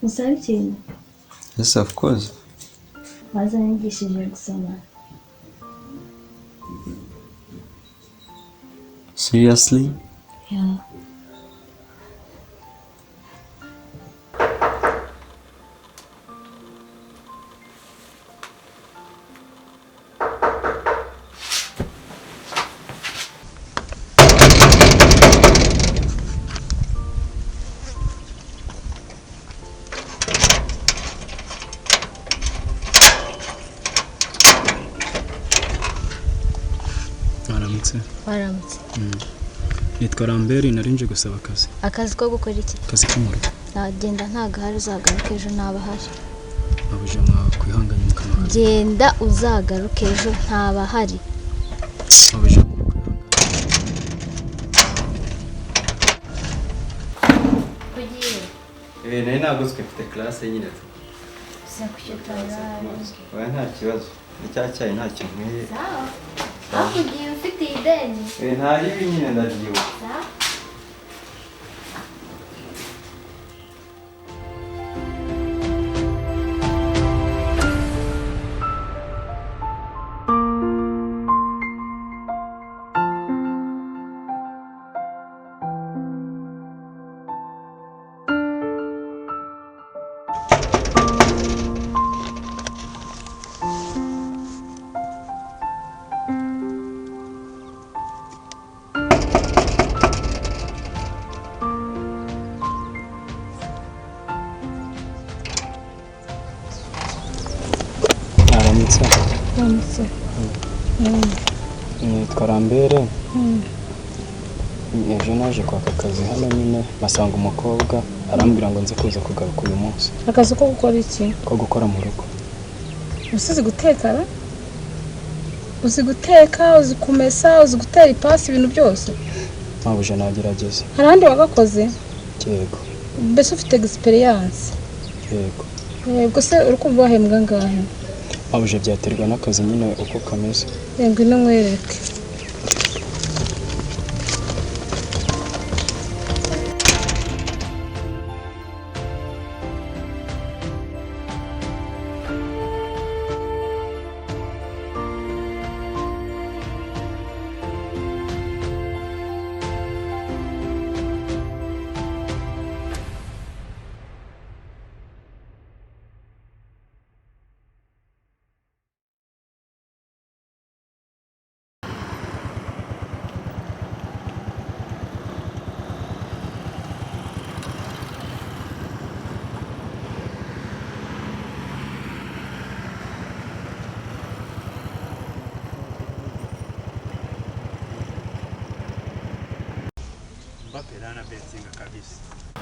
Usaba ikintu? Yes, of course. Wazanyigishije gusoma. Seriously? Yeah. Waramutse. Nitwa Lambert, nari nje gusaba akazi. Akazi ko gukora iki? Akazi ko mu rugo. Nagenda ntagahari, uzagaruke ejo ntabahari. Abuje mwakwihanganye mukamaka. Genda uzagaruke ejo ntabahari. Abuje. Kugiye. Nari naguzwe mfite classe nyine. Oya nta kibazo. Icya cyayi ntacyo nkwiye. Sawa. Hakugiye ufite ideni. Nta ribi nyine ndabyibuka. Sawa. Nitwa Lambert. Ejo naje kwaka akazi hano nyine basanga umukobwa arambwira ngo nze kuza kugaruka uyu munsi. Akazi ko gukora iki? Ko gukora mu rugo. Usizi guteka? Uzi guteka, uzi kumesa, uzi gutera ipasi, ibintu byose? Ntabuje nagerageza. Hari ahandi wagakoze? Yego. Mbese ufite experience? Yego. Yego se uri kumva wahembwa angahe? Abuje byaterwa n'akazi nyine uko kameze. Yego ino nkwereke.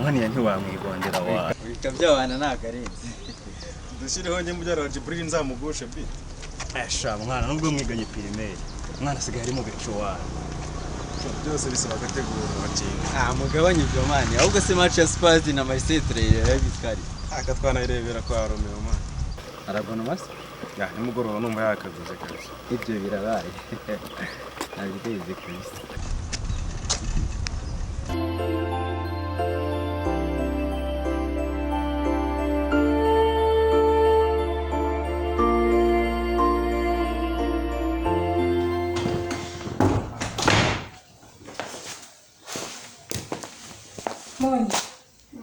Mwaniya ntiwamwigondera wa. Bikabyabana nagarenze. Dushyireho njye mubyara wa Jibril nzamugushe bi. Esha mwana nubwo mwiganye primaire. Mwana asigaye ari mu bicu wa. Byose bisaba gategura bakinga. Ah mugabanye ibyo mani. Ahubwo se match ya Spurs na Manchester yarabitwari. Akatwanayirebera kwa Romeo mani. Arabona masi? Ya nimugoroba numva yakaguze kabisa. Ibyo birabaye. Nabigeze kabisa.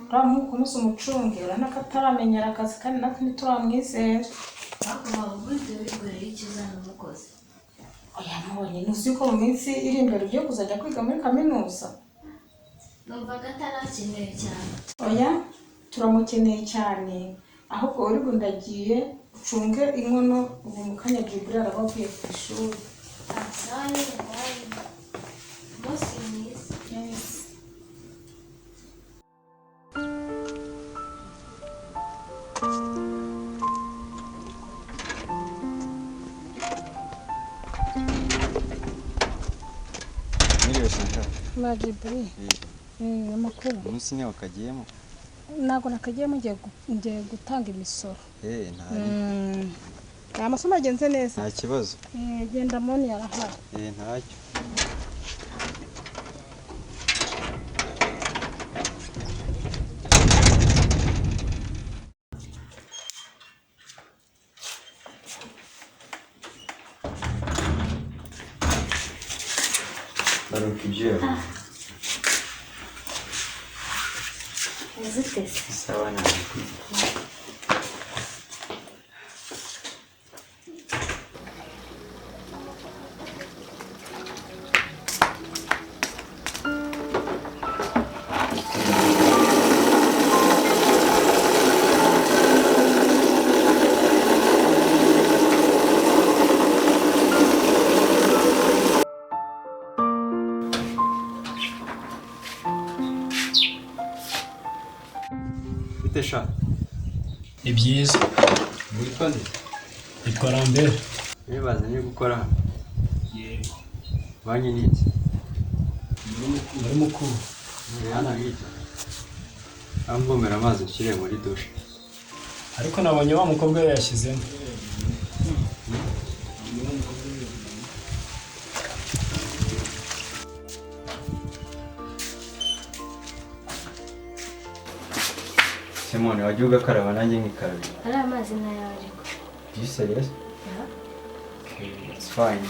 Uramukomeza umucunge urabona ko ataramenyera akazi kandi natwe ntituramwizera. Oya mubonye ntuzi ko mu minsi iri imbere ugiye kuzajya kwiga muri kaminuza? Numvaga atarakenewe cyane. Oya turamukeneye cyane, ahubwo uri bundagiye ucunge inkono ubu mu kanya Jibril araba avuye ku ishuri. Umunsi mwiza. Majibri. Amakuru. Umunsi niwe wakagiyemo? Ntabwo nakagiyemo, ngiye gutanga imisoro. Ntari. Amasomo agenze neza? Nta kibazo. Genda moni yarahari. Ntacyo. Nuka ibyuya. Zitese. Sawa nawe. Bite sha? Ni byiza. Witwa nde? Nitwa Lambert. Nibaza gukora hano. Yego. Banki ni iki? Muri mukuru. Hano hirya. Amvomera amazi nshyire muri dushe. Ariko nabonye wa mukobwa yayashyizemo. Simone, wajya ugakaraba nanjye nkikarabira. Ari amazi n'ayawe ariko. Do you serious? Yeah. Okay, it's fine.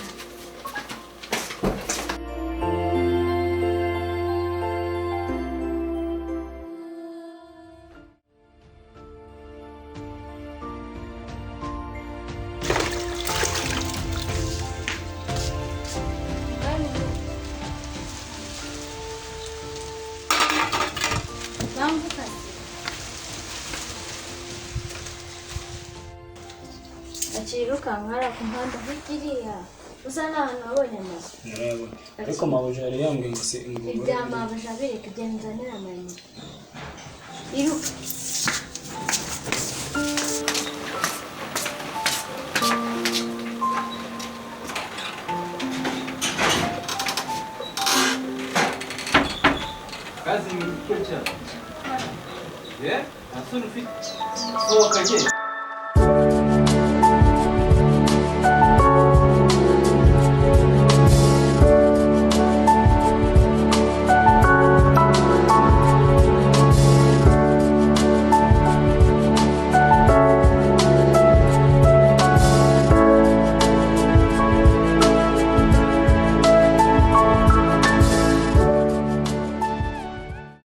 Akirukanka ku muhanda hirya usa n'ahantu wabonye amazu. Narayabonye. Ariko mabuja yari yambwiye ngo si ngo Ibya mabuja bireka igenda nzanira amayinite. Iruka. Kazi ni gukora cyane. Eh? Nta soni ufite. Sohoka genda.